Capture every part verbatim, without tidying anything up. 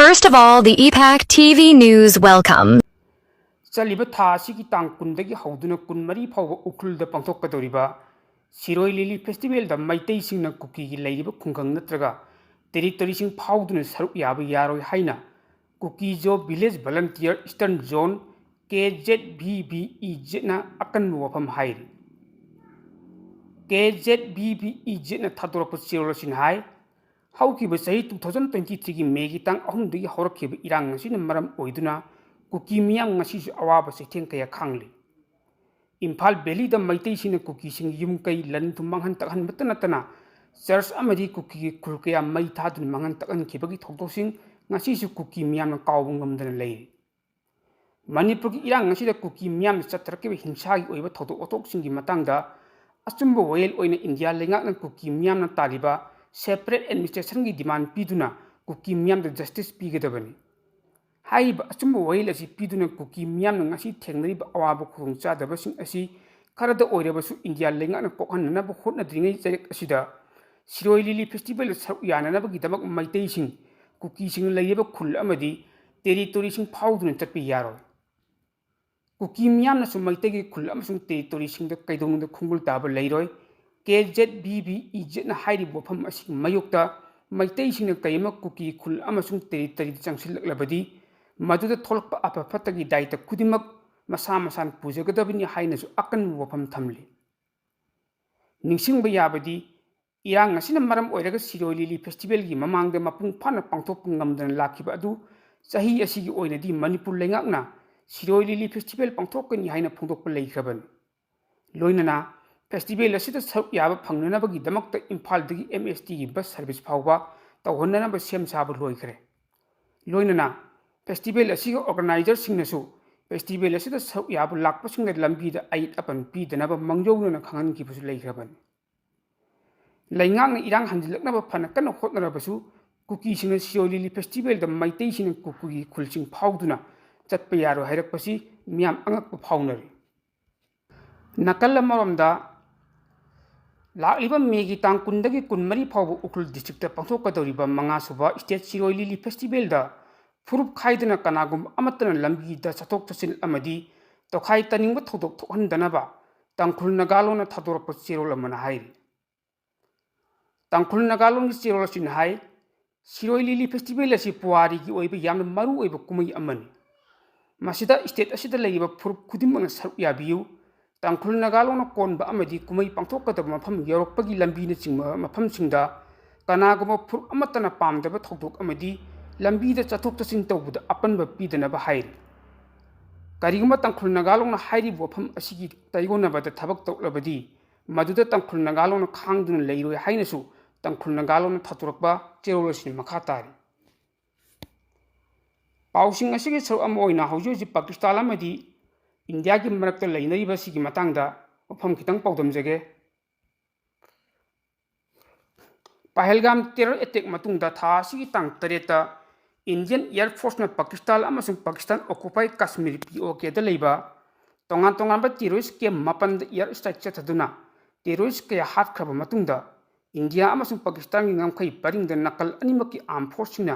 First of all, the E PAC T V News welcome. ꯆꯠꯂꯤꯕ ꯊꯥ ꯑꯁꯤꯒꯤ ꯇꯥꯡ ꯀꯨꯟꯗꯒꯤ ꯍꯧꯗꯨꯅ ꯀꯨꯟꯃꯔꯤ ꯐꯥꯎꯕ ꯎꯈ꯭ꯔꯨꯜꯗ ꯄꯥꯡꯊꯣꯛꯀꯗꯧꯔꯤꯕ ꯁꯤꯔꯣꯏ ꯂꯤꯂꯤ ꯐꯦꯁꯇꯤꯚꯦꯜꯗ ꯃꯩꯇꯩꯁꯤꯡꯅ ꯀꯨꯀꯤꯒꯤ ꯂꯩꯔꯤꯕ ꯈꯨꯡꯒꯪ ꯅꯠꯇ꯭ꯔꯒ ꯇꯦꯔꯤꯇꯣꯔꯤꯁꯤꯡ ꯐꯥꯎꯗꯨꯅ ꯁꯔꯨꯛ ꯌꯥꯕ ꯌꯥꯔꯣꯏ ꯍꯥꯏꯅ ꯀꯨꯀꯤ ꯖꯣ ꯚꯤꯂꯦꯖ ꯚꯂꯟꯇꯤꯌꯔ ꯏꯁꯇꯔꯟ ꯖꯣꯟ, ꯀꯦ ꯖꯦꯠ ꯚꯤ ꯚꯤ ꯏ ꯖꯦꯠꯅ ꯑꯀꯟꯕ ꯋꯥꯐꯝ ꯍꯥꯏꯔꯤ꯫ ꯀꯦ ꯖꯦꯠ ꯚꯤ ꯚꯤ ꯏ ꯖꯦꯠꯅ ꯊꯥꯗꯣꯔꯛꯄ ꯆꯦꯔꯣꯜ ꯑꯁꯤꯅ ꯍꯥꯏ, ꯍꯧꯈꯤꯕ ꯆꯍꯤ two thousand twenty threeꯒꯤ ꯃꯦꯒꯤ ꯇꯥꯡ ꯑꯍꯨꯝꯗꯒꯤ ꯍꯧꯔꯛꯈꯤꯕ ꯏꯔꯥꯡ ꯑꯁꯤꯅ ꯃꯔꯝ ꯑꯣꯏꯗꯨꯅ ꯀꯨꯀꯤ ꯃꯤꯌꯥꯝ ꯉꯁꯤꯁꯨ ꯑꯋꯥꯕ ꯆꯩꯊꯦꯡ ꯀꯌꯥ ꯈꯥꯡꯂꯤ꯫ ꯏꯝꯐꯥꯜ ꯚꯦꯂꯤꯗ ꯃꯩꯇꯩꯁꯤꯡꯅ ꯀꯨꯀꯤꯁꯤꯡꯒꯤ ꯌꯨꯝ ꯀꯩ ꯂꯟ ꯊꯨꯝ ꯃꯥꯡꯍꯟ ꯇꯥꯛꯍꯟꯕꯇ ꯅꯠꯇꯅ ꯆꯔꯆ ꯑꯃꯗꯤ ꯀꯨꯀꯤꯒꯤ ꯈꯨꯜ ꯀꯌꯥ ꯃꯩ ꯊꯥꯗꯨꯅ ꯃꯥꯡꯍꯟ ꯇꯥꯛꯍꯟꯈꯤꯕꯒꯤ ꯊꯧꯗꯣꯛꯁꯤꯡ ꯉꯁꯤꯁꯨ ꯀꯨꯀꯤ ꯃꯤꯌꯥꯝꯅ ꯀꯥꯎꯕ ꯉꯝꯗꯅ ꯂꯩꯔꯤ꯫ ꯃꯅꯤꯄꯨꯔꯒꯤ ꯏꯔꯥꯡ ꯑꯁꯤꯗ ꯀꯨꯀꯤ ꯃꯤꯌꯥꯝꯅ ꯆꯠꯊꯔꯛꯈꯤꯕ ꯍꯤꯡꯁꯥꯒꯤ ꯑꯣꯏꯕ ꯊꯧꯗꯣꯛ ꯋꯥꯊꯣꯛꯁꯤꯡꯒꯤ ꯃꯇꯥꯡꯗ ꯑꯆꯨꯝꯕ ꯋꯥꯌꯦꯜ ꯑꯣꯏꯅ ꯏꯟꯗꯤꯌꯥ ꯂꯩꯉꯥꯛꯅ ꯀꯨꯀꯤ ꯃꯤꯌꯥꯝꯅ ꯇꯥꯜꯂꯤꯕ separate administrationꯒꯤ demand ꯄꯤꯗꯨꯅ ꯀꯨꯀꯤ ꯃꯤꯌꯥꯝꯗ justice ꯄꯤꯒꯗꯕꯅꯤ꯫ ꯍꯥꯏꯔꯤꯕ ꯑꯆꯨꯝꯕ ꯋꯥꯌꯦꯜ ꯑꯁꯤ ꯄꯤꯗꯨꯅ ꯀꯨꯀꯤ ꯃꯤꯌꯥꯝꯅ ꯉꯁꯤ ꯊꯦꯡꯅꯔꯤꯕ ꯑꯋꯥꯕ ꯈꯨꯗꯣꯡꯆꯥꯗꯕꯁꯤꯡ ꯑꯁꯤ ꯈꯔꯗ ꯑꯣꯏꯔꯕꯁꯨ ꯏꯟꯗꯤꯌꯥ ꯂꯩꯉꯥꯛꯅ ꯀꯣꯛꯍꯟꯅꯅꯕ ꯍꯣꯠꯅꯗ꯭ꯔꯤꯉꯩ ꯆꯩꯔꯛ ꯑꯁꯤꯗ ꯁꯤꯔꯣꯏ ꯂꯤꯂꯤ ꯐꯦꯁꯇꯤꯚꯦꯜꯗ ꯁꯔꯨꯛ ꯌꯥꯅꯅꯕꯒꯤꯗꯃꯛ ꯃꯩꯇꯩꯁꯤꯡ, ꯀꯨꯀꯤꯁꯤꯡ ꯂꯩꯔꯤꯕ ꯈꯨꯜ ꯑꯃꯗꯤ ꯇꯦꯔꯤꯇꯣꯔꯤꯁꯤꯡ ꯐꯥꯎꯗꯨꯅ ꯆꯠꯄ ꯌꯥꯔꯣꯏ꯫ ꯀꯨꯀꯤ ꯃꯤꯌꯥꯝꯅꯁꯨ ꯃꯩꯇꯩꯒꯤ ꯈꯨꯜ ꯑꯃꯁꯨꯡ ꯇꯦꯔꯤꯇꯣꯔꯤꯁꯤꯡꯗ ꯀꯩꯗꯧꯅꯨꯡꯗ ꯈꯣꯡꯒꯨꯜ ꯇꯥꯕ ꯂꯩꯔꯣꯏ꯫ ꯀꯦ ꯖꯦꯠ ꯚꯤ ꯚꯤ ꯏ ꯖꯦꯠꯅ ꯍꯥꯏꯔꯤꯕ ꯋꯥꯐꯝ ꯑꯁꯤꯒꯤ ꯃꯥꯌꯣꯛꯇ ꯃꯩꯇꯩꯁꯤꯡꯅ ꯀꯩꯃ ꯀꯨꯀꯤ ꯈꯨꯜ ꯑꯃꯁꯨꯡ ꯇꯦꯔꯤꯇꯣꯔꯤꯗ ꯆꯪꯁꯤꯜꯂꯛꯂꯕꯗꯤ ꯃꯗꯨꯗ ꯊꯣꯛꯂꯛꯄ ꯑꯐ ꯐꯠꯇꯒꯤ ꯗꯥꯏꯇ ꯈꯨꯗꯤꯡꯃꯛ ꯃꯁꯥ ꯃꯁꯥꯅ ꯄꯨꯖꯒꯗꯕꯅꯤ ꯍꯥꯏꯅꯁꯨ ꯑꯀꯟꯕ ꯋꯥꯐꯝ ꯊꯝꯂꯤ꯫ ꯅꯤꯡꯁꯤꯡꯕ ꯌꯥꯕꯗꯤ, ꯏꯔꯥꯡ ꯑꯁꯤꯅ ꯃꯔꯝ ꯑꯣꯏꯔꯒ ꯁꯤꯔꯣꯏ ꯂꯤꯂꯤ ꯐꯦꯁꯇꯤꯚꯦꯜꯒꯤ ꯃꯃꯥꯡꯗ ꯃꯄꯨꯡ ꯐꯥꯅ ꯄꯥꯡꯊꯣꯛꯄ ꯉꯝꯗꯅ ꯂꯥꯛꯈꯤꯕ ꯑꯗꯨ ꯆꯍꯤ ꯑꯁꯤꯒꯤ ꯑꯣꯏꯅꯗꯤ ꯃꯅꯤꯄꯨꯔ ꯂꯩꯉꯥꯛꯅ ꯁꯤꯔꯣꯏ ꯂꯤꯂꯤ ꯐꯦꯁꯇꯤꯚꯦꯜ ꯄꯥꯡꯊꯣꯛꯀꯅꯤ ꯍꯥꯏꯅ ꯐꯣꯡꯗꯣꯛꯄ ꯂꯩꯈ꯭ꯔꯕꯅꯤ꯫ ꯂꯣꯏꯅꯅ ꯐꯦꯁꯇꯤꯚꯦꯜ ꯑꯁꯤꯗ ꯁꯔꯨꯛ ꯌꯥꯕ ꯐꯪꯅꯅꯕꯒꯤꯗꯃꯛꯇ ꯏꯝꯐꯥꯜꯗꯒꯤ ꯑꯦꯝ ꯑꯦꯁ ꯇꯤꯒꯤ ꯕꯁ ꯁꯔꯚꯤꯁ ꯐꯥꯎꯕ ꯇꯧꯍꯟꯅꯅꯕ ꯁꯦꯝ ꯁꯥꯕ ꯂꯣꯏꯈ꯭ꯔꯦ꯫ ꯂꯣꯏꯅꯅ ꯐꯦꯁꯇꯤꯚꯦꯜ ꯑꯁꯤꯒꯤ ꯑꯣꯔꯒꯅꯥꯏꯖꯔꯁꯤꯡꯅꯁꯨ ꯐꯦꯁꯇꯤꯚꯦꯜ ꯑꯁꯤꯗ ꯁꯔꯨꯛ ꯌꯥꯕ ꯂꯥꯛꯄꯁꯤꯡꯗ ꯂꯝꯕꯤꯗ ꯑꯌꯦꯠ ꯑꯄꯟ ꯄꯤꯗꯅꯕ ꯃꯥꯡꯖꯧꯅꯅ ꯈꯪꯍꯟꯈꯤꯕꯁꯨ ꯂꯩꯈ꯭ꯔꯕꯅꯤ꯫ ꯂꯩꯉꯥꯛꯅ ꯏꯔꯥꯡ ꯍꯟꯖꯤꯜꯂꯛꯅꯕ ꯐꯅ ꯀꯟꯅ ꯍꯣꯠꯅꯔꯕꯁꯨ ꯀꯨꯀꯤꯁꯤꯡꯅ ꯁꯤꯔꯣꯏ ꯂꯤꯂꯤ ꯐꯦꯁꯇꯤꯚꯦꯜꯗ ꯃꯩꯇꯩꯁꯤꯡꯅ ꯀꯨꯀꯤꯒꯤ ꯈꯨꯜꯁꯤꯡ ꯐꯥꯎꯗꯨꯅ ꯆꯠꯄ ꯌꯥꯔꯣꯏ ꯍꯥꯏꯔꯛꯄꯁꯤ ꯃꯤꯌꯥꯝ ꯑꯉꯛꯄ ꯐꯥꯎꯅꯔꯤ꯫ ꯅꯥꯀꯜ ꯑꯃꯔꯣꯝꯗ ꯂꯥꯛꯂꯤꯕ ꯃꯦꯒꯤ ꯇꯥꯡ ꯀꯨꯟꯗꯒꯤ ꯀꯨꯟꯃꯔꯤ ꯐꯥꯎꯕ ꯎꯈ꯭ꯔꯨꯜ ꯗꯤꯁꯇ꯭ꯔꯤꯛꯇ ꯄꯥꯡꯊꯣꯛꯀꯗꯧꯔꯤꯕ ꯃꯉꯥ ꯁꯨꯕ ꯁ꯭ꯇꯦꯠ ꯁꯤꯔꯣꯏ ꯂꯤꯂꯤ ꯐꯦꯁꯇꯤꯚꯦꯜꯗ ꯐꯨꯔꯨꯞ ꯈꯥꯏꯗꯅ ꯀꯅꯥꯒꯨꯝꯕ ꯑꯃꯠꯇꯅ ꯂꯝꯕꯤꯗ ꯆꯠꯊꯣꯛ ꯆꯠꯁꯤꯟ ꯑꯃꯗꯤ ꯇꯣꯈꯥꯏ ꯇꯥꯅꯤꯡꯕ ꯊꯧꯗꯣꯛ ꯊꯣꯛꯍꯟꯗꯅꯕ ꯇꯥꯡꯈꯨꯜ ꯅꯥꯒꯥꯂꯣꯟꯅ ꯊꯥꯗꯣꯔꯛꯄ ꯆꯦꯔꯣꯜ ꯑꯃꯅ ꯍꯥꯏꯔꯤ꯫ ꯇꯥꯡꯈꯨꯜ ꯅꯥꯒꯥꯂꯣꯟꯒꯤ ꯆꯦꯔꯣꯜ ꯑꯁꯤꯅ ꯍꯥꯏ, ꯁꯤꯔꯣꯏ ꯂꯤꯂꯤ ꯐꯦꯁꯇꯤꯚꯦꯜ ꯑꯁꯤ ꯄꯨꯋꯥꯔꯤꯒꯤ ꯑꯣꯏꯕ ꯌꯥꯝꯅ ꯃꯔꯨ ꯑꯣꯏꯕ ꯀꯨꯝꯍꯩ ꯑꯃꯅꯤ꯫ ꯃꯁꯤꯗ ꯁ꯭ꯇꯦꯠ ꯑꯁꯤꯗ ꯂꯩꯔꯤꯕ ꯐꯨꯔꯨꯞ ꯈꯨꯗꯤꯡꯃꯛꯅ ꯁꯔꯨꯛ ꯌꯥꯕꯤꯌꯨ꯫ ꯇꯥꯡꯈꯨꯜ ꯅꯥꯒꯥꯂꯣꯟꯅ ꯀꯣꯟꯕ ꯑꯃꯗꯤ ꯀꯨꯝꯍꯩ ꯄꯥꯡꯊꯣꯛꯀꯗꯕ ꯃꯐꯝ ꯌꯧꯔꯛꯄꯒꯤ ꯂꯝꯕꯤꯅꯆꯤꯡꯕ ꯃꯐꯝꯁꯤꯡꯗ ꯀꯅꯥꯒꯨꯝꯕ ꯐꯨꯔꯨꯞ ꯑꯃꯠꯇꯅ ꯄꯥꯝꯗꯕ ꯊꯧꯗꯣꯛ ꯑꯃꯗꯤ ꯂꯝꯕꯤꯗ ꯆꯠꯊꯣꯛ ꯆꯠꯁꯤꯟ ꯇꯧꯕꯗ ꯑꯄꯟꯕ ꯄꯤꯗꯅꯕ ꯍꯥꯏꯔꯤ꯫ ꯀꯔꯤꯒꯨꯝꯕ ꯇꯥꯡꯈꯨꯜ ꯅꯥꯒꯥꯂꯣꯟꯅ ꯍꯥꯏꯔꯤꯕ ꯋꯥꯐꯝ ꯑꯁꯤꯒꯤ ꯇꯥꯏꯑꯣꯟꯅꯕꯗ ꯊꯕꯛ ꯇꯧꯔꯕꯗꯤ ꯃꯗꯨꯗ ꯇꯥꯡꯈꯨꯜ ꯅꯥꯒꯥꯂꯣꯟꯅ ꯈꯥꯡꯗꯨꯅ ꯂꯩꯔꯣꯏ ꯍꯥꯏꯅꯁꯨ ꯇꯥꯡꯈꯨꯜ ꯅꯥꯒꯥꯂꯣꯟꯅ ꯊꯥꯗꯣꯔꯛꯄ ꯆꯦꯔꯣꯜ ꯑꯁꯤꯅ ꯃꯈꯥ ꯇꯥꯔꯤ꯫ ꯄꯥꯎꯁꯤꯡ ꯑꯁꯤꯒꯤ ꯁꯔꯨꯛ ꯑꯃ ꯑꯣꯏꯅ ꯍꯧꯖꯤꯛ ꯍꯧꯖꯤꯛ ꯄꯥꯀꯤꯁꯇꯥꯟ ꯑꯃꯗꯤ ꯏꯟꯗꯤꯌꯥꯒꯤ ꯃꯔꯛꯇ ꯂꯩꯅꯔꯤꯕ ꯑꯁꯤꯒꯤ ꯃꯇꯥꯡꯗ ꯋꯥꯐꯝ ꯈꯤꯇꯪ ꯄꯥꯎꯗꯝꯖꯒꯦ꯫ ꯄꯍꯜꯒꯥꯝ ꯇꯦꯔꯔ ꯑꯦꯇꯦꯛ ꯃꯇꯨꯡꯗ ꯊꯥ ꯑꯁꯤꯒꯤ ꯇꯥꯡ ꯇꯔꯦꯠꯇ ꯏꯟꯗꯤꯌꯟ ꯑꯦꯌꯔ ꯐꯣꯔꯁꯅ ꯄꯥꯀꯤꯁꯇꯥꯟ ꯑꯃꯁꯨꯡ ꯄꯥꯀꯤꯁꯇꯥꯟ ꯑꯣꯀꯨꯄꯥꯏ ꯀꯥꯁꯃꯤꯔ ꯄꯤ ꯑꯣ ꯀꯦꯗ ꯂꯩꯕ ꯇꯣꯉꯥꯟ ꯇꯣꯉꯥꯟꯕ ꯇꯦꯔꯣꯔꯤꯁ ꯀꯦꯝ ꯃꯥꯄꯟꯗ ꯑꯦꯌꯔ ꯁ꯭ꯇ꯭ꯔꯥꯏꯛ ꯆꯠꯊꯗꯨꯅ ꯇꯦꯔꯣꯔꯤꯁ ꯀꯌꯥ ꯍꯥꯠꯈ꯭ꯔꯕ ꯃꯇꯨꯡꯗ ꯏꯟꯗꯤꯌꯥ ꯑꯃꯁꯨꯡ ꯄꯥꯀꯤꯁꯇꯥꯟꯒꯤ ꯉꯝꯈꯩ ꯄꯔꯤꯡꯗ ꯅꯥꯀꯜ ꯑꯅꯤꯃꯛꯀꯤ ꯑꯥꯔꯝ ꯐꯣꯔꯁꯁꯤꯡꯅ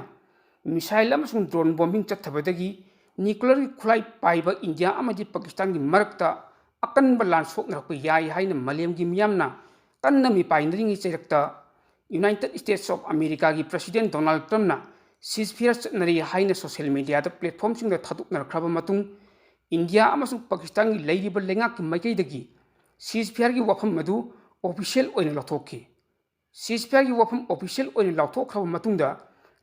ꯃꯤꯁꯥꯏꯜ ꯑꯃꯁꯨꯡ ꯗ꯭ꯔꯣꯟ ꯕꯣꯝꯕꯤꯡ ꯆꯠꯊꯕꯗꯒꯤ ꯅ꯭ꯌꯨꯀ꯭ꯂꯤꯌꯔꯒꯤ ꯈꯨꯠꯂꯥꯏ ꯄꯥꯏꯕ ꯏꯟꯗꯤꯌꯥ ꯑꯃꯗꯤ ꯄꯥꯀꯤꯁꯇꯥꯟꯒꯤ ꯃꯔꯛꯇ ꯑꯀꯟꯕ ꯂꯥꯟ ꯁꯣꯛꯅꯔꯛꯄ ꯌꯥꯏ ꯍꯥꯏꯅ ꯃꯥꯂꯦꯝꯒꯤ ꯃꯤꯌꯥꯝꯅ ꯀꯟꯅ ꯃꯤꯄꯥꯏꯅꯔꯤꯉꯩ ꯆꯩꯔꯛꯇ ꯌꯨꯅꯥꯏꯇꯦꯗ ꯁ꯭ꯇꯦꯠꯁ ꯑꯣꯐ ꯑꯃꯦꯔꯤꯀꯥꯒꯤ ꯄ꯭ꯔꯁꯤꯗꯦꯟ ꯗꯣꯅꯥꯜꯗ ꯇ꯭ꯔꯝꯞꯅ ꯁꯤꯖꯐꯤꯌꯥꯔ ꯆꯠꯅꯔꯤ ꯍꯥꯏꯅ ꯁꯣꯁꯤꯌꯦꯜ ꯃꯤꯗꯤꯌꯥꯗ ꯄ꯭ꯂꯦꯠꯐꯣꯝꯁꯤꯡꯗ ꯊꯥꯗꯣꯛꯅꯔꯛꯈ꯭ꯔꯕ ꯃꯇꯨꯡ ꯏꯟꯗꯤꯌꯥ ꯑꯃꯁꯨꯡ ꯄꯥꯀꯤꯁꯇꯥꯟꯒꯤ ꯂꯩꯔꯤꯕ ꯂꯩꯉꯥꯛꯀꯤ ꯃꯥꯏꯀꯩꯗꯒꯤ ꯁꯤꯖꯐꯤꯌꯥꯔꯒꯤ ꯋꯥꯐꯝ ꯑꯗꯨ ꯑꯣꯐꯤꯁꯤꯌꯦꯜ ꯑꯣꯏꯅ ꯂꯧꯊꯣꯛꯈꯤ꯫ ꯁꯤꯖꯐꯤꯌꯥꯔꯒꯤ ꯋꯥꯐꯝ ꯑꯣꯐꯤꯁꯤꯌꯦꯜ ꯑꯣꯏꯅ ꯂꯥꯎꯊꯣꯛꯈ꯭ꯔꯕ ꯃꯇꯨꯡꯗ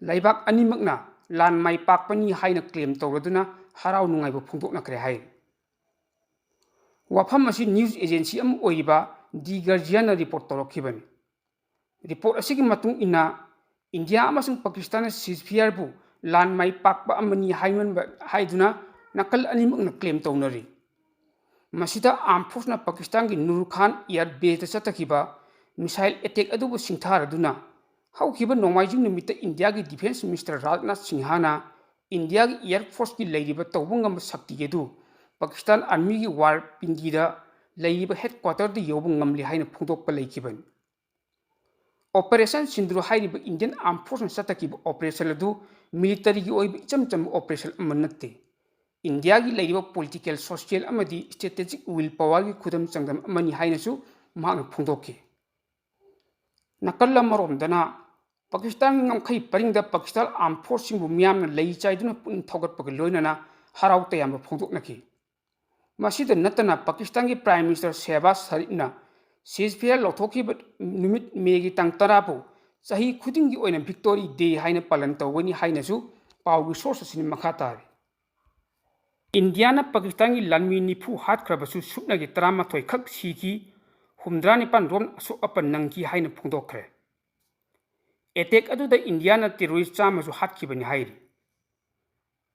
ꯂꯩꯕꯥꯛ ꯑꯅꯤꯃꯛꯅ ꯂꯥꯟ ꯃꯥꯏ ꯄꯥꯛꯄꯅꯤ ꯍꯥꯏꯅ ꯀ꯭ꯂꯦꯝ ꯇꯧꯔꯗꯨꯅ ꯍꯔꯥꯎ ꯅꯨꯡꯉꯥꯏꯕ ꯐꯣꯡꯗꯣꯛꯅꯈ꯭ꯔꯦ ꯍꯥꯏ꯫ ꯋꯥꯐꯝ ꯑꯁꯤ ꯅ꯭ꯌꯨꯁ ꯑꯦꯖꯦꯟꯁꯤ ꯑꯃ ꯑꯣꯏꯔꯤꯕ ꯗꯤ ꯒꯔꯖꯤꯌꯥꯅ ꯔꯤꯄꯣꯔꯠ ꯇꯧꯔꯛꯈꯤꯕꯅꯤ꯫ ꯔꯤꯄꯣꯔꯠ ꯑꯁꯤꯒꯤ ꯃꯇꯨꯡ ꯏꯟꯅ ꯏꯟꯗꯤꯌꯥ ꯑꯃꯁꯨꯡ ꯄꯥꯀꯤꯁꯇꯥꯟꯅ ꯁꯤꯖꯐꯤꯌꯥꯔꯕꯨ ꯂꯥꯟ ꯃꯥꯏ ꯄꯥꯛꯄ ꯑꯃꯅꯤ ꯍꯥꯏꯃꯟꯕ ꯍꯥꯏꯗꯨꯅ ꯅꯥꯀꯜ ꯑꯅꯤꯃꯛꯅ ꯀ꯭ꯂꯦꯝ ꯇꯧꯅꯔꯤ꯫ ꯃꯁꯤꯗ ꯑꯥꯔꯝ ꯐꯣꯔꯁꯅ ꯄꯥꯀꯤꯁꯇꯥꯟꯒꯤ ꯅꯨꯔ ꯈꯥꯟ ꯑꯦꯌꯔ ꯕꯦꯁꯇ ꯆꯠꯊꯈꯤꯕ ꯃꯤꯁꯥꯏꯜ ꯑꯦꯇꯦꯛ ꯑꯗꯨꯕꯨ ꯁꯤꯡꯊꯥꯔꯗꯨꯅ ꯍꯧꯈꯤꯕ ꯅꯣꯡꯃꯥꯏꯖꯤꯡ ꯅꯨꯃꯤꯠꯇ ꯏꯟꯗꯤꯌꯥꯒꯤ ꯗꯤꯐꯦꯟꯁ ꯃꯤꯅꯤꯁꯇꯔ ꯔꯥꯖꯅꯥꯊ ꯁꯤꯡꯍꯅ ꯏꯟꯗꯤꯌꯥꯒꯤ ꯑꯦꯌꯔ ꯐꯣꯔꯁꯀꯤ ꯂꯩꯔꯤꯕ ꯇꯧꯕ ꯉꯝꯕ ꯁꯛꯇꯤ ꯑꯗꯨ ꯄꯥꯀꯤꯁꯇꯥꯟ ꯑꯥꯔꯃꯤꯒꯤ ꯋꯥꯔ ꯄꯤꯟꯗꯤꯗ ꯂꯩꯔꯤꯕ headquarterꯗ ꯌꯧꯕ ꯉꯝꯂꯦ ꯍꯥꯏꯅ ꯐꯣꯡꯗꯣꯛꯄ ꯂꯩꯈꯤꯕꯅꯤ꯫ Operation Sindoor ꯍꯥꯏꯔꯤꯕ Indian Armed Forceꯅ ꯆꯠꯊꯈꯤꯕ operation ꯑꯗꯨ militaryꯒꯤ ꯑꯣꯏꯕ ꯏꯆꯝ ꯆꯝꯕ operation ꯑꯃ ꯅꯠꯇꯦ꯫ ꯏꯟꯗꯤꯌꯥꯒꯤ ꯂꯩꯔꯤꯕ political, social ꯑꯃꯗꯤ strategic will powerꯒꯤ ꯈꯨꯗꯝ ꯆꯥꯡꯗꯝ ꯑꯃꯅꯤ ꯍꯥꯏꯅꯁꯨ ꯃꯍꯥꯛꯅ ꯐꯣꯡꯗꯣꯛꯈꯤ꯫ ꯅꯥꯀꯜ ꯑꯃꯔꯣꯝꯗꯅ, ꯄꯥꯀꯤꯁꯇꯥꯟꯒꯤ ꯉꯝꯈꯩ ꯄꯔꯤꯡꯗ ꯄꯥꯀꯤꯁꯇꯥꯟ Armed Forceꯁꯤꯡꯕꯨ ꯃꯤꯌꯥꯝꯅ ꯂꯩ ꯆꯥꯏꯗꯨꯅ ꯄꯨꯛꯅꯤꯡ ꯊꯧꯒꯠꯄꯒ ꯂꯣꯏꯅꯅ ꯍꯔꯥꯎ ꯇꯌꯥꯝꯕ ꯐꯣꯡꯗꯣꯛꯅꯈꯤ꯫ ꯃꯁꯤꯗ ꯅꯠꯇꯅ, ꯄꯥꯀꯤꯁꯇꯥꯟꯒꯤ Prime Minister ꯁꯦꯍꯕꯥꯖ ꯁꯔꯤꯐꯅ ceasefire ꯂꯧꯊꯣꯛꯈꯤꯕ ꯅꯨꯃꯤꯠ Mayꯒꯤ ꯇꯥꯡ ꯇꯔꯥꯕꯨ ꯆꯍꯤ ꯈꯨꯗꯤꯡꯒꯤ ꯑꯣꯏꯅ Victory Day ꯍꯥꯏꯅ ꯄꯥꯂꯟ ꯇꯧꯒꯅꯤ ꯍꯥꯏꯅꯁꯨ ꯄꯥꯎꯒꯤ source ꯑꯁꯤꯅ ꯃꯈꯥ ꯇꯥꯔꯤ꯫ ꯏꯟꯗꯤꯌꯥꯅ ꯄꯥꯀꯤꯁꯇꯥꯟꯒꯤ ꯂꯥꯟꯃꯤ ꯅꯤꯐꯨ ꯍꯥꯠꯈ꯭ꯔꯕꯁꯨ ꯁꯨꯞꯅꯒꯤ ꯇꯔꯥꯃꯥꯊꯣꯏ ꯈꯛ ꯁꯤꯈꯤ, ꯍꯨꯝꯗ꯭ꯔꯥ ꯅꯤꯄꯥꯟ ꯔꯣꯝ ꯑꯁꯣꯛ ꯑꯄꯟ ꯅꯪꯈꯤ ꯍꯥꯏꯅ ꯐꯣꯡꯗꯣꯛꯈ꯭ꯔꯦ꯫ Attack ꯑꯗꯨꯗ ꯏꯟꯗꯤꯌꯥꯅ terrorist ꯆꯥꯝꯃꯁꯨ ꯍꯥꯠꯈꯤꯕꯅꯤ ꯍꯥꯏꯔꯤ꯫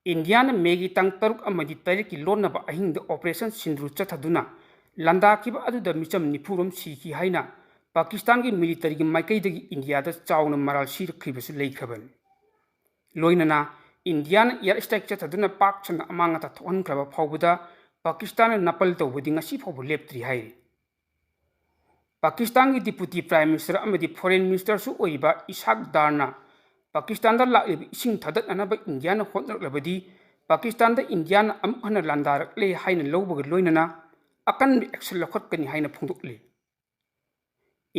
ꯏꯟꯗꯤꯌꯥꯅ Mayꯒꯤ ꯇꯥꯡ ꯇꯔꯨꯛ ꯑꯃꯗꯤ ꯇꯔꯦꯠꯀꯤ ꯂꯣꯟꯅꯕ ꯑꯍꯤꯡꯗ Operation Sindoor ꯆꯠꯊꯗꯨꯅ ꯂꯥꯟꯗꯥꯈꯤꯕ ꯑꯗꯨꯗ ꯃꯤꯆꯝ ꯅꯤꯐꯨ ꯔꯣꯝ ꯁꯤꯈꯤ ꯍꯥꯏꯅ ꯄꯥꯀꯤꯁꯇꯥꯟꯒꯤ militaryꯒꯤ ꯃꯥꯏꯀꯩꯗꯒꯤ ꯏꯟꯗꯤꯌꯥꯗ ꯆꯥꯎꯅ ꯃꯔꯥꯜ ꯁꯤꯔꯛꯈꯤꯕꯁꯨ ꯂꯩꯈ꯭ꯔꯕꯅꯤ꯫ ꯂꯣꯏꯅꯅ ꯏꯟꯗꯤꯌꯥꯅ air strike ꯆꯠꯊꯗꯨꯅ ꯄꯥꯛ ꯁꯟꯅ ꯑꯃꯥꯡ ꯑꯇꯥ ꯊꯣꯛꯍꯟꯈ꯭ꯔꯕ ꯐꯥꯎꯕꯗ ꯄꯥꯀꯤꯁꯇꯥꯟꯅ ꯅꯥꯄꯜ ꯇꯧꯕꯗꯤ ꯉꯁꯤ ꯐꯥꯎꯕ ꯂꯦꯞꯇ꯭ꯔꯤ ꯍꯥꯏꯔꯤ꯫ ꯄꯥꯀꯤꯁꯇꯥꯟꯒꯤ Deputy Prime Minister ꯑꯃꯗꯤ Foreign Ministerꯁꯨ ꯑꯣꯏꯔꯤꯕ ꯏꯁꯥꯛ ꯗꯥꯔꯅ ꯄꯥꯀꯤꯁꯇꯥꯟꯗ ꯂꯥꯛꯂꯤꯕ ꯏꯁꯤꯡ ꯊꯥꯗꯠꯅꯅꯕ ꯏꯟꯗꯤꯌꯥꯅ ꯍꯣꯠꯅꯔꯛꯂꯕꯗꯤ ꯄꯥꯀꯤꯁꯇꯥꯟꯗ ꯏꯟꯗꯤꯌꯥꯅ ꯑꯃꯨꯛ ꯍꯟꯅ ꯂꯥꯟꯗꯥꯔꯛꯂꯦ ꯍꯥꯏꯅ ꯂꯧꯕꯒ ꯂꯣꯏꯅꯅ ꯑꯀꯟꯕ action ꯂꯧꯈꯠꯀꯅꯤ ꯍꯥꯏꯅ ꯐꯣꯡꯗꯣꯛꯂꯤ꯫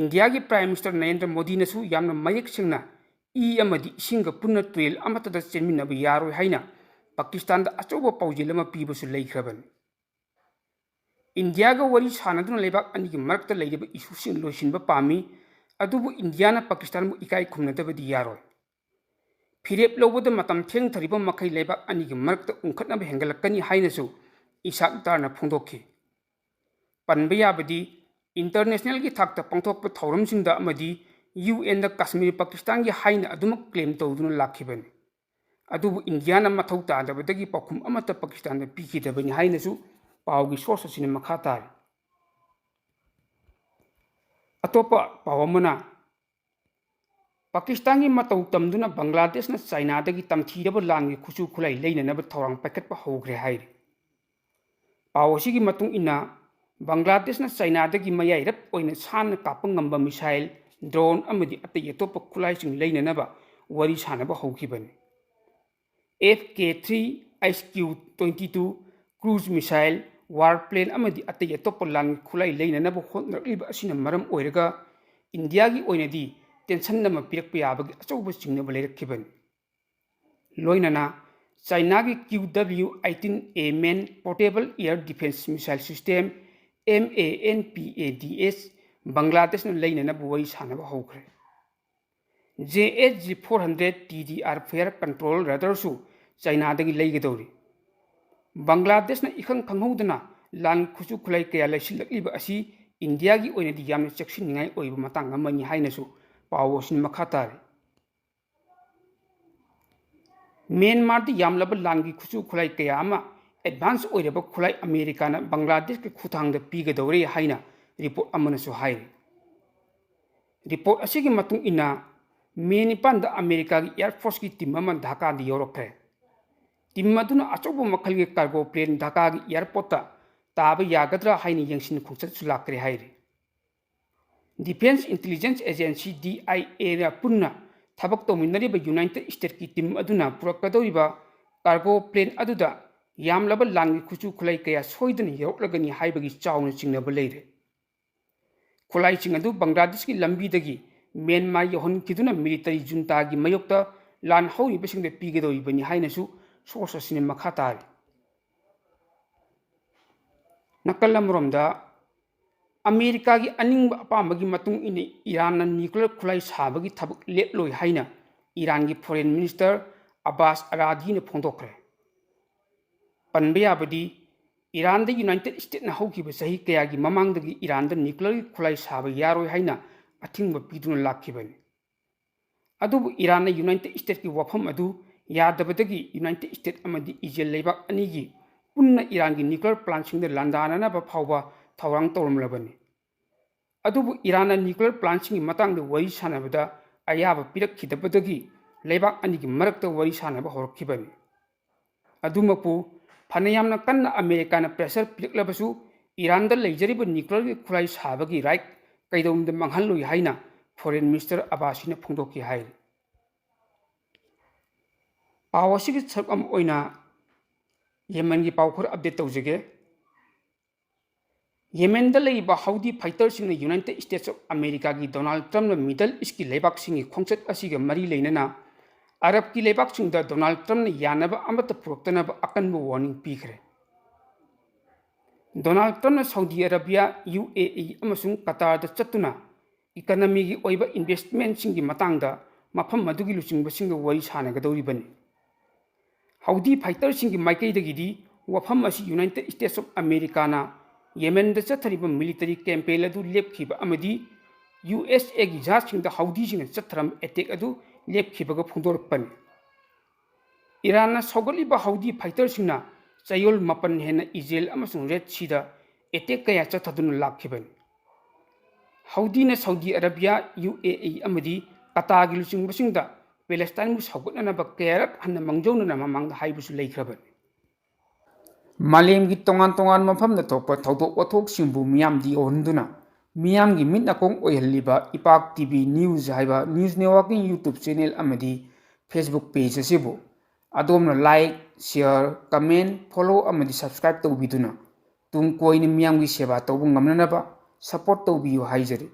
ꯏꯟꯗꯤꯌꯥꯒꯤ Prime Minister ꯅꯔꯦꯟꯗ꯭ꯔ ꯃꯣꯗꯤꯅꯁꯨ ꯌꯥꯝꯅ ꯃꯌꯦꯛ ꯁꯦꯡꯅ ꯏ ꯑꯃꯗꯤ ꯏꯁꯤꯡꯒ ꯄꯨꯟꯅ ꯇꯨꯔꯦꯜ ꯑꯃꯠꯇꯗ ꯆꯦꯟꯃꯤꯟꯅꯕ ꯌꯥꯔꯣꯏ ꯍꯥꯏꯅ ꯄꯥꯀꯤꯁꯇꯥꯟꯗ ꯑꯆꯧꯕ ꯄꯥꯎꯖꯦꯜ ꯑꯃ ꯄꯤꯕꯁꯨ ꯂꯩꯈ꯭ꯔꯕꯅꯤ꯫ ꯏꯟꯗꯤꯌꯥꯒ ꯋꯥꯔꯤ ꯁꯥꯟꯅꯗꯨꯅ ꯂꯩꯕꯥꯛ ꯑꯅꯤꯒꯤ ꯃꯔꯛꯇ ꯂꯩꯔꯤꯕ issueꯁꯤꯡ ꯂꯣꯏꯁꯤꯟꯕ ꯄꯥꯝꯃꯤ, ꯑꯗꯨꯕꯨ ꯏꯟꯗꯤꯌꯥꯅ ꯄꯥꯀꯤꯁꯇꯥꯟꯕꯨ ꯏꯀꯥꯏ ꯈꯨꯝꯅꯗꯕꯗꯤ ꯌꯥꯔꯣꯏ꯫ ꯐꯤꯔꯦꯞ ꯂꯧꯕꯗ ꯃꯇꯝ ꯊꯦꯡꯊꯔꯤꯕ ꯃꯈꯩ ꯂꯩꯕꯥꯛ ꯑꯅꯤꯒꯤ ꯃꯔꯛꯇ ꯎꯪꯈꯠꯅꯕ ꯍꯦꯟꯒꯠꯂꯛꯀꯅꯤ ꯍꯥꯏꯅꯁꯨ ꯏꯁꯥꯛ ꯗꯥꯔꯅ ꯐꯣꯡꯗꯣꯛꯈꯤ꯫ ꯄꯟꯕ ꯌꯥꯕꯗꯤ, internationalꯒꯤ ꯊꯥꯛꯇ ꯄꯥꯡꯊꯣꯛꯄ ꯊꯧꯔꯝꯁꯤꯡꯗ ꯑꯃꯗꯤ UNꯗ ꯀꯥꯁꯃꯤꯔ ꯄꯥꯀꯤꯁꯇꯥꯟꯒꯤ ꯍꯥꯏꯅ ꯑꯗꯨꯃꯛ claim ꯇꯧꯗꯨꯅ ꯂꯥꯛꯈꯤꯕꯅꯤ꯫ ꯑꯗꯨꯕꯨ ꯏꯟꯗꯤꯌꯥꯅ ꯃꯊꯧ ꯇꯥꯗꯕꯗꯒꯤ ꯄꯥꯎꯈꯨꯝ ꯑꯃꯠꯇ ꯄꯥꯀꯤꯁꯇꯥꯟꯗ ꯄꯤꯈꯤꯗꯕꯅꯤ ꯍꯥꯏꯅꯁꯨ ꯄꯥꯎꯒꯤ source ꯑꯁꯤꯅ ꯃꯈꯥ ꯇꯥꯔꯤ꯫ ꯑꯇꯣꯞꯄ ꯄꯥꯎ ꯑꯃꯅ, ꯄꯥꯀꯤꯁꯇꯥꯟꯒꯤ ꯃꯇꯧ ꯇꯝꯗꯨꯅ ꯕꯪꯒ꯭ꯂꯥꯗꯦꯁꯅ ꯆꯥꯏꯅꯥꯗꯒꯤ ꯇꯝꯊꯤꯔꯕ ꯂꯥꯟꯒꯤ ꯈꯨꯠꯁꯨ ꯈꯨꯠꯂꯥꯏ ꯂꯩꯅꯅꯕ ꯊꯧꯔꯥꯡ ꯄꯥꯏꯈꯠꯄ ꯍꯧꯈ꯭ꯔꯦ ꯍꯥꯏꯔꯤ꯫ ꯄꯥꯎ ꯑꯁꯤꯒꯤ ꯃꯇꯨꯡ ꯏꯟꯅ, ꯕꯪꯒ꯭ꯂꯥꯗꯦꯁꯅ ꯆꯥꯏꯅꯥꯗꯒꯤ ꯃꯌꯥꯏꯔꯞ ꯑꯣꯏꯅ ꯁꯥꯟꯅ ꯀꯥꯞꯄ ꯉꯝꯕ ꯃꯤꯁꯥꯏꯜ, ꯗ꯭ꯔꯣꯟ ꯑꯃꯗꯤ ꯑꯇꯩ ꯑꯇꯣꯞꯄ ꯈꯨꯠꯂꯥꯏꯁꯤꯡ ꯂꯩꯅꯅꯕ ꯋꯥꯔꯤ ꯁꯥꯅꯕ ꯍꯧꯈꯤꯕꯅꯤ꯫ F K three, H Q twenty two, cruise missile, war plane ꯑꯃꯗꯤ ꯑꯇꯩ ꯑꯇꯣꯞꯄ ꯂꯥꯟꯒꯤ ꯈꯨꯠꯂꯥꯏ ꯂꯩꯅꯅꯕ ꯍꯣꯠꯅꯔꯛꯂꯤꯕ ꯑꯁꯤꯅ ꯃꯔꯝ ꯑꯣꯏꯔꯒ ꯏꯟꯗꯤꯌꯥꯒꯤ ꯑꯣꯏꯅꯗꯤ ꯇꯦꯟꯁꯟ ꯑꯃ ꯄꯤꯔꯛꯄ ꯌꯥꯕꯒꯤ ꯑꯆꯧꯕ ꯆꯤꯡꯅꯕ ꯂꯩꯔꯛꯈꯤꯕꯅꯤ꯫ ꯂꯣꯏꯅꯅ ꯆꯥꯏꯅꯥꯒꯤ Q W eighteen A main portable air defense missile system, M A N P A D S, ꯕꯪꯒ꯭ꯂꯥꯗꯦꯁꯅ ꯂꯩꯅꯅꯕ ꯋꯥꯔꯤ ꯁꯥꯅꯕ ꯍꯧꯈ꯭ꯔꯦ꯫ J H G four hundred T D R fire control radarꯁꯨ ꯆꯥꯏꯅꯥꯗꯒꯤ ꯂꯩꯒꯗꯧꯔꯤ꯫ ꯕꯪꯒ꯭ꯂꯥꯗꯦꯁꯅ ꯏꯈꯪ ꯈꯪꯍꯧꯗꯅ ꯂꯥꯟ ꯈꯨꯠꯁꯨ ꯈꯨꯠꯂꯥꯏ ꯀꯌꯥ ꯂꯩꯁꯤꯜꯂꯛꯂꯤꯕ ꯑꯁꯤ ꯏꯟꯗꯤꯌꯥꯒꯤ ꯑꯣꯏꯅꯗꯤ ꯌꯥꯝꯅ ꯆꯦꯛꯁꯤꯟꯅꯤꯡꯉꯥꯏ ꯑꯣꯏꯕ ꯃꯇꯥꯡ ꯑꯃꯅꯤ ꯍꯥꯏꯅꯁꯨ ꯄꯥꯎ ꯑꯁꯤꯅ ꯃꯈꯥ ꯇꯥꯔꯤ꯫ ꯃ꯭ꯌꯥꯟꯃꯥꯔꯗ ꯌꯥꯝꯂꯕ ꯂꯥꯟꯒꯤ ꯈꯨꯠꯁꯨ ꯈꯨꯠꯂꯥꯏ ꯀꯌꯥ ꯑꯃ advance ꯑꯣꯏꯔꯕ ꯈꯨꯠꯂꯥꯏ ꯑꯃꯦꯔꯤꯀꯥꯅ ꯕꯪꯒ꯭ꯂꯥꯗꯦꯁꯀꯤ ꯈꯨꯠꯊꯥꯡꯗ ꯄꯤꯒꯗꯧꯔꯦ ꯍꯥꯏꯅ report ꯑꯃꯅꯁꯨ ꯍꯥꯏꯔꯤ꯫ Report ꯑꯁꯤꯒꯤ ꯃꯇꯨꯡ ꯏꯟꯅ, ꯃꯦ ꯅꯤꯄꯥꯟꯗ ꯑꯃꯦꯔꯤꯀꯥꯒꯤ Air Forceꯀꯤ team ꯑꯃ ꯙꯥꯀꯥꯗ ꯌꯧꯔꯛꯈ꯭ꯔꯦ꯫ Team ꯑꯗꯨꯅ ꯑꯆꯧꯕ ꯃꯈꯜꯒꯤ cargo plane ꯙꯥꯀꯥꯒꯤ airportꯇ ꯇꯥꯕ ꯌꯥꯒꯗ꯭ꯔꯥ ꯍꯥꯏꯅ ꯌꯦꯡꯁꯤꯟ ꯈꯣꯡꯆꯠꯁꯨ ꯂꯥꯛꯈ꯭ꯔꯦ ꯍꯥꯏꯔꯤ꯫ Defense Intelligence Agency, D I Aꯅ ꯄꯨꯟꯅ ꯊꯕꯛ ꯇꯧꯃꯤꯟꯅꯔꯤꯕ United Statesꯀꯤ team ꯑꯗꯨꯅ ꯄꯨꯔꯛꯀꯗꯧꯔꯤꯕ cargo plane ꯑꯗꯨꯗ ꯌꯥꯝꯂꯕ ꯂꯥꯟꯒꯤ ꯈꯨꯠꯁꯨ ꯈꯨꯠꯂꯥꯏ ꯀꯌꯥ ꯁꯣꯏꯗꯅ ꯌꯧꯔꯛꯂꯒꯅꯤ ꯍꯥꯏꯕꯒꯤ ꯆꯥꯎꯅ ꯆꯤꯡꯅꯕ ꯂꯩꯔꯦ꯫ ꯈꯨꯠꯂꯥꯏꯁꯤꯡ ꯑꯗꯨ ꯕꯪꯒ꯭ꯂꯥꯗꯦꯁꯀꯤ ꯂꯝꯕꯤꯗꯒꯤ ꯃ꯭ꯌꯥꯟꯃꯥꯔ ꯌꯧꯍꯟꯈꯤꯗꯨꯅ military juntaꯒꯤ ꯃꯥꯌꯣꯛꯇ ꯂꯥꯟ ꯍꯧꯔꯤꯕꯁꯤꯡꯗ ꯄꯤꯒꯗꯧꯔꯤꯕꯅꯤ ꯍꯥꯏꯅꯁꯨ source ꯑꯁꯤꯅ ꯃꯈꯥ ꯇꯥꯔꯤ꯫ ꯅꯥꯀꯜ ꯑꯃꯔꯣꯝꯗ, ꯑꯃꯦꯔꯤꯀꯥꯒꯤ ꯑꯅꯤꯡꯕ ꯑꯄꯥꯝꯕꯒꯤ ꯃꯇꯨꯡ ꯏꯟꯅ ꯏꯔꯥꯟꯅ nuclear ꯈꯨꯠꯂꯥꯏ ꯁꯥꯕꯒꯤ ꯊꯕꯛ ꯂꯦꯞꯂꯣꯏ ꯍꯥꯏꯅ ꯏꯔꯥꯟꯒꯤ Foreign Minister ꯑꯕꯥꯁ ꯑꯔꯥꯒꯤꯅ ꯐꯣꯡꯗꯣꯛꯈ꯭ꯔꯦ꯫ ꯄꯟꯕ ꯌꯥꯕꯗꯤ, ꯏꯔꯥꯟꯗ United Statesꯅ ꯍꯧꯈꯤꯕ ꯆꯍꯤ ꯀꯌꯥꯒꯤ ꯃꯃꯥꯡꯗꯒꯤ ꯏꯔꯥꯟꯗ nuclearꯒꯤ ꯈꯨꯠꯂꯥꯏ ꯁꯥꯕ ꯌꯥꯔꯣꯏ ꯍꯥꯏꯅ ꯑꯊꯤꯡꯕ ꯄꯤꯗꯨꯅ ꯂꯥꯛꯈꯤꯕꯅꯤ꯫ ꯑꯗꯨꯕꯨ ꯏꯔꯥꯟꯅ United Statesꯀꯤ ꯋꯥꯐꯝ ꯑꯗꯨ ꯌꯥꯗꯕꯗꯒꯤ United States ꯑꯃꯗꯤ ꯏꯖꯔꯦꯜ ꯂꯩꯕꯥꯛ ꯑꯅꯤꯒꯤ ꯄꯨꯟꯅ ꯏꯔꯥꯟꯒꯤ nuclear plantꯁꯤꯡꯗ ꯂꯥꯟꯗꯥꯅꯅꯕ ꯐꯥꯎꯕ ꯊꯧꯔꯥꯡ ꯇꯧꯔꯝꯂꯕꯅꯤ꯫ ꯑꯗꯨꯕꯨ ꯏꯔꯥꯟꯅ nuclear plantꯁꯤꯡꯒꯤ ꯃꯇꯥꯡꯗ ꯋꯥꯔꯤ ꯁꯥꯅꯕꯗ ꯑꯌꯥꯕ ꯄꯤꯔꯛꯈꯤꯗꯕꯗꯒꯤ ꯂꯩꯕꯥꯛ ꯑꯅꯤꯒꯤ ꯃꯔꯛꯇ ꯋꯥꯔꯤ ꯁꯥꯅꯕ ꯍꯧꯔꯛꯈꯤꯕꯅꯤ꯫ ꯑꯗꯨꯃꯛꯄꯨ ꯐꯅ ꯌꯥꯝꯅ ꯀꯟꯅ ꯑꯃꯦꯔꯤꯀꯥꯅ pressure ꯄꯤꯔꯛꯂꯕꯁꯨ, ꯏꯔꯥꯟꯗ ꯂꯩꯖꯔꯤꯕ ꯅ꯭ꯌꯨꯀ꯭ꯂꯤꯌꯔꯒꯤ ꯈꯨꯠꯂꯥꯏ ꯁꯥꯕꯒꯤ ꯔꯥꯏꯠ ꯀꯩꯗꯧꯅꯨꯡꯗ ꯃꯥꯡꯍꯜꯂꯣꯏ ꯍꯥꯏꯅ ꯐꯣꯔꯦꯟ ꯃꯤꯅꯤꯁꯇꯔ ꯑꯕꯥꯁꯤꯅ ꯐꯣꯡꯗꯣꯛꯈꯤ ꯍꯥꯏꯔꯤ꯫ ꯄꯥꯎ ꯑꯁꯤꯒꯤ ꯁꯔꯨꯛ ꯑꯃ ꯑꯣꯏꯅ ꯌꯦꯃꯦꯟꯒꯤ ꯄꯥꯎ ꯈꯔ ꯑꯞꯗꯦꯠ ꯇꯧꯖꯒꯦ꯫ ꯌꯦꯃꯦꯟꯗ ꯂꯩꯔꯤꯕ ꯍꯧꯗꯤ ꯐꯥꯏꯇꯔꯁꯤꯡꯅ ꯌꯨꯅꯥꯏꯇꯦꯗ ꯁ꯭ꯇꯦꯠꯁ ꯑꯣꯐ ꯑꯃꯦꯔꯤꯀꯥꯒꯤ ꯗꯣꯅꯥꯜꯗ ꯇ꯭ꯔꯝꯞꯅ ꯃꯤꯗꯜ ꯏꯁꯀꯤ ꯂꯩꯕꯥꯛꯁꯤꯡꯒꯤ ꯈꯣꯡꯆꯠ ꯑꯁꯤꯒ ꯃꯔꯤ ꯂꯩꯅꯅ ꯑꯔꯕꯀꯤ ꯂꯩꯕꯥꯛꯁꯤꯡꯗ ꯗꯣꯅꯥꯜꯗ ꯇ꯭ꯔꯝꯞꯅ ꯌꯥꯅꯕ ꯑꯃꯠꯇ ꯄꯨꯔꯛꯇꯅꯕ ꯑꯀꯟꯕ ꯋꯥꯔꯅꯤꯡ ꯄꯤꯈ꯭ꯔꯦ꯫ ꯗꯣꯅꯥꯜꯗ ꯇ꯭ꯔꯝꯞꯅ ꯁꯥꯎꯗꯤ ꯑꯔꯥꯕꯤꯌꯥ, ꯌꯨ ꯑꯦ ꯏ ꯑꯃꯁꯨꯡ ꯀꯇꯥꯔꯗ ꯆꯠꯇꯨꯅ ꯏꯀꯅꯃꯤꯒꯤ ꯑꯣꯏꯕ ꯏꯟꯚꯦꯁ꯭ꯠꯃꯦꯟꯠꯁꯤꯡꯒꯤ ꯃꯇꯥꯡꯗ ꯃꯐꯝ ꯑꯗꯨꯒꯤ ꯂꯨꯆꯤꯡꯕꯁꯤꯡꯒ ꯋꯥꯔꯤ ꯁꯥꯟꯅꯒꯗꯧꯔꯤꯕꯅꯤ꯫ ꯍꯧꯗꯤ ꯐꯥꯏꯇꯔꯁꯤꯡꯒꯤ ꯃꯥꯏꯀꯩꯗꯒꯤꯗꯤ ꯋꯥꯐꯝ ꯑꯁꯤ ꯌꯨꯅꯥꯏꯇꯦꯗ ꯁ꯭ꯇꯦꯠꯁ ꯑꯣꯐ ꯑꯃꯦꯔꯤꯀꯥꯅ ꯌꯦꯃꯦꯟꯗ ꯆꯠꯊꯔꯤꯕ ꯃꯤꯂꯤꯇꯔꯤ ꯀꯦꯝꯄꯦꯟ ꯑꯗꯨ ꯂꯦꯞꯈꯤꯕ ꯑꯃꯗꯤ ꯌꯨ ꯑꯦꯁ ꯑꯦꯒꯤ ꯖꯍꯥꯖꯁꯤꯡꯗ ꯍꯧꯗꯤꯁꯤꯡꯅ ꯆꯠꯊꯔꯝꯕ ꯑꯦꯇꯦꯛ ꯑꯗꯨ ꯂꯦꯞꯈꯤꯕꯒ ꯐꯣꯡꯗꯣꯔꯛꯄꯅꯤ꯫ ꯏꯔꯥꯟꯅ ꯁꯧꯒꯠꯂꯤꯕ ꯍꯧꯗꯤ ꯐꯥꯏꯇꯔꯁꯤꯡꯅ ꯆꯌꯣꯜ ꯃꯥꯄꯟ ꯍꯦꯟꯅ ꯏꯖꯔꯦꯜ ꯑꯃꯁꯨꯡ ꯔꯦꯗ ꯁꯤꯗ ꯑꯦꯇꯦꯛ ꯀꯌꯥ ꯆꯠꯊꯗꯨꯅ ꯂꯥꯛꯈꯤꯕꯅꯤ꯫ ꯍꯧꯗꯤꯅ ꯁꯥꯎꯗꯤ ꯑꯔꯥꯕꯤꯌꯥ, ꯌꯨ ꯑꯦ ꯏ ꯑꯃꯗꯤ ꯀꯇꯥꯔꯒꯤ ꯂꯨꯆꯤꯡꯕꯁꯤꯡꯗ ꯄꯦꯂꯦꯁꯇꯥꯏꯟꯕꯨ ꯁꯧꯒꯠꯅꯅꯕ ꯀꯌꯥꯔꯛ ꯍꯟꯅ ꯃꯥꯡꯖꯧꯅꯅ ꯃꯃꯥꯡꯗ ꯍꯥꯏꯕꯁꯨ ꯂꯩꯈ꯭ꯔꯕꯅꯤ꯫ ꯃꯥꯂꯦꯝꯒꯤ ꯇꯣꯉꯥꯟ ꯇꯣꯉꯥꯟꯕ ꯃꯐꯝꯗ ꯊꯣꯛꯄ ꯊꯧꯗꯣꯛ ꯋꯥꯊꯣꯛꯁꯤꯡꯕꯨ ꯃꯤꯌꯥꯝꯗ ꯌꯧꯍꯟꯗꯨꯅ ꯃꯤꯌꯥꯝꯒꯤ ꯃꯤꯠ ꯅꯥꯀꯣꯡ ꯑꯣꯏꯍꯜꯂꯤꯕ ꯏꯄꯥꯛ ꯇꯤ ꯚꯤ ꯅ꯭ꯌꯨꯁ ꯍꯥꯏꯕ ꯅ꯭ꯌꯨꯁ ꯅꯦꯠꯋꯥꯔꯛꯀꯤꯡ ꯌꯨꯇ꯭ꯌꯨꯕ ꯆꯦꯅꯦꯜ ꯑꯃꯗꯤ ꯐꯦꯁꯕꯨꯛ ꯄꯦꯖ ꯑꯁꯤꯕꯨ ꯑꯗꯣꯝꯅ ꯂꯥꯏꯛ, ꯁꯤꯌꯔ, ꯀꯃꯦꯟ, ꯐꯣꯂꯣ ꯑꯃꯗꯤ ꯁꯕꯁꯀ꯭ꯔꯥꯏꯕ ꯇꯧꯕꯤꯗꯨꯅ ꯇꯨꯡ ꯀꯣꯏꯅ ꯃꯤꯌꯥꯝꯒꯤ ꯁꯦꯕꯥ ꯇꯧꯕ ꯉꯝꯅꯅꯕ ꯁꯄꯣꯔꯠ ꯇꯧꯕꯤꯌꯨ ꯍꯥꯏꯖꯔꯤ꯫